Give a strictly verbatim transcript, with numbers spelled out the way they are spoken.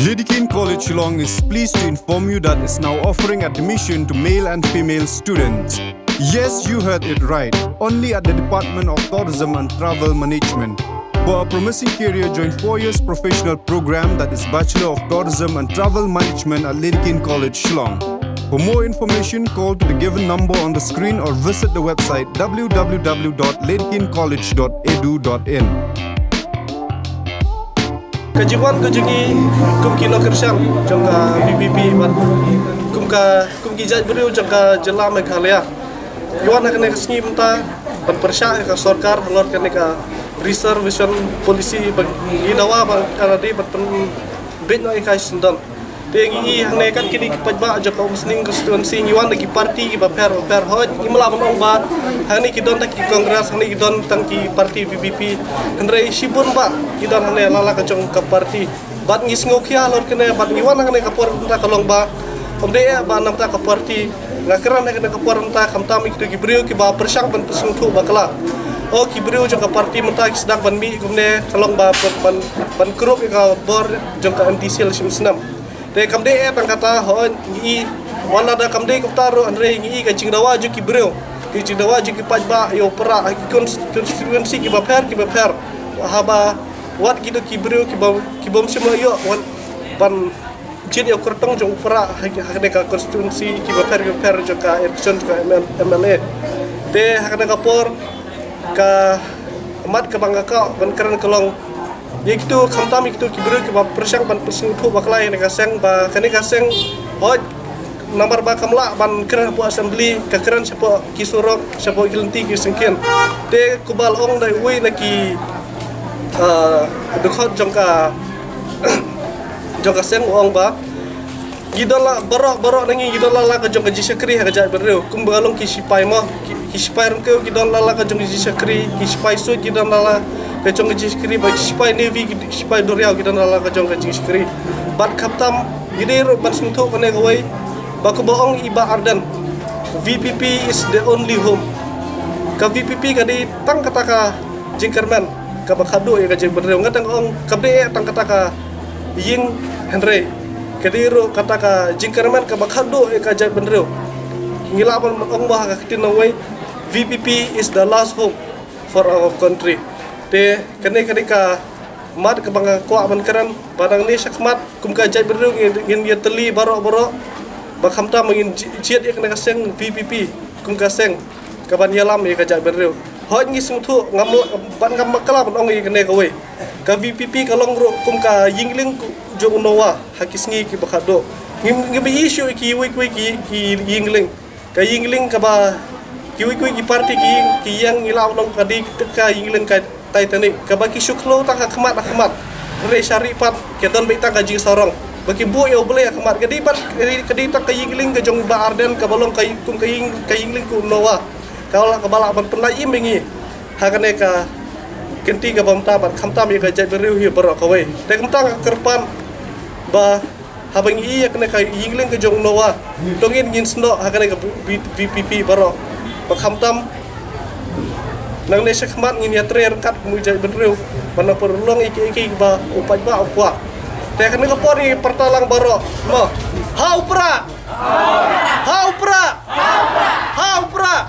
Lady Keane College Shillong is pleased to inform you that it's now offering admission to male and female students. Yes, you heard it right. Only at the Department of Tourism and Travel Management. For a promising career, join four years professional program, that is Bachelor of Tourism and Travel Management, at Lady Keane College Shillong. For more information, call to the given number on the screen or visit the website w w w dot lady keane college dot e d u dot in. Ka jingwan ka jong ngi kum ki nongkyrshan jong ka V P P bad kum ka, kum ki jaitbynriew jong ka jylla Meghalaya, ngi wan ha kane ka sngi mynta ban pyrshah ïa ka sorkar halor kane ka reservation policy ba ngi dawa ba ka la dei ban pynbeit noh ïa ka shisyndon. Te ngi i hangne kat kine ki paidbah jong ka Umsning constituency, ngi wan da ki party kiba pher ba pher. Hooid, ngim lah ban ong ba hangne ki don tang ki Congress, hangne ki don tang ki party V P P. Hynrei shibun bah ki don hangne la la ka jong ka party. Bad ngi sngewkhia halor kane, bad ngi wan hangne ka por mynta ka long ba ym dei eh ba namar ka party. Nga kren ha kane ka por mynta khamtam ïa kito ki briew kiba pyrshang ban pynsngewthuh bakla. O ki briew jong ka party mynta ki sdang ban mih kumne ka long ba ban, ban, ban krup ïa ka bor jong ka M D C la shim snem. Te kam dei eh tang kata, hooid, ngi i wat la da kam dei kumta ruh, hynrei ngi i ka jingdawa jong ki briew, ki jingdawa jong ki paidbah ïa u Prah ha ki cons-, constituency kiba pher kiba pher. Haba wat kito ki briew kiba, kibym shym la ïoh wan ban jied ïa u kyrtong jong u Prah ha ki, ha kane ka constituency kiba pher kiba pher jong ka election jong ka M L, M L A. Te ha kane ka por ka mat kaba nga kwah ban kren ka long ïa kito, khamtam ïa kito ki briew kiba pyrshang ban pynsngewthuh bakla ïa kane ka seng, ba kane ka seng, hooid, namar ba kam lah ban kren hapoh assembly, ka kren shapoh ki surok, shapoh ki lynti ki syngkien. Te kumba la ong da uwei na ki, ah, dkhot jong ka, jong ka seng u ong ba ngi don la, baroh, baroh na ngi ngi don la la ka jong ka jingshakri ha ka jaitbynriew. Kumba ka long ki shipai mo, ki, ki shipai ryngkew ki don la la ka jong ka jingshakri, ki shipai suit ki don la la ka jong ka jingshakri, bad ki shipai navy, ki shipai duriaw ki don la la ka jong ka jingshakri. Bad khamtam ngi dei ruh ban sngewthuh kane kawei, ba kumba ong i Bah Ardent, V P P is the only home. Ka V P P ka dei tang kata ka jingkyrmen kaba khatduh ïa ka jaitbynriew. Nga tang ong kam dei eh tang kata ka ïing, hynrei ka dei ruh kata ka jingkyrmen kaba khatduh ïa ka jaitbynriew. Ngi lah ban ong ba ha ka ktien nongwei, V P P is the last hope for our country. Te kane, kane ka mat kaba nga kwah ban kren, ba nangne shakhmat kum ka jaitbynriew ngin, ngin ïatylli baroh baroh ba khamtam ngin ji-, jied ïa kane ka seng V P P kum ka seng kaban ïalam ïa ka jaitbynriew. Hooid, ngi sngewthuh, ngam, ban ngam bakla ban ong ïa kane kawei. Ka V P P ka long ruh kum ka ïinglieng jong u Noah ha ki sngi kiba khatduh. Ngim, ngim ïohi shuh ïa kiwei kiwei ki, ki ïinglieng. Ka ïinglieng kaba kiwei kiwei ki party ki, ki ïeng, ngi lah ban ong ka dei ka ïinglieng ka Titanic, kaba ki shu khlem tang ha khmat ha khmat. Hynrei sha rieh pat ki don beit tang ka jingsarong ba ki buh ïa U Blei ha khmat. Ka dei pat, ka dei, ka dei tang ka ïinglieng ka jong Bah Ardent kaba long ka ïing, kum ka ïing, ka ïinglieng u Noah. Kaba lah, kaba lah ban pynlait im ïa ngi ha kane ka kynti kaba mynta bad khamtam ïa ka jaitbynriew hi baroh kawei. Te kumta nga kyrpad ba haba ngi ïohi ïa kane ka ïinglieng ka jong u Noah, to ngin, ngin snoh ha kane ka V-, V-, V P P baroh. Ba khamtam nangne shakhmat ngin ïatrei ryngkat kum u jaitbynriew ban nang pynlong ïa kiei kiei ba u paidbah u kwah. Te kane ka por ngi pyrta lang baroh, mo. Ha u Prah! Ha u Prah! Ha u Prah!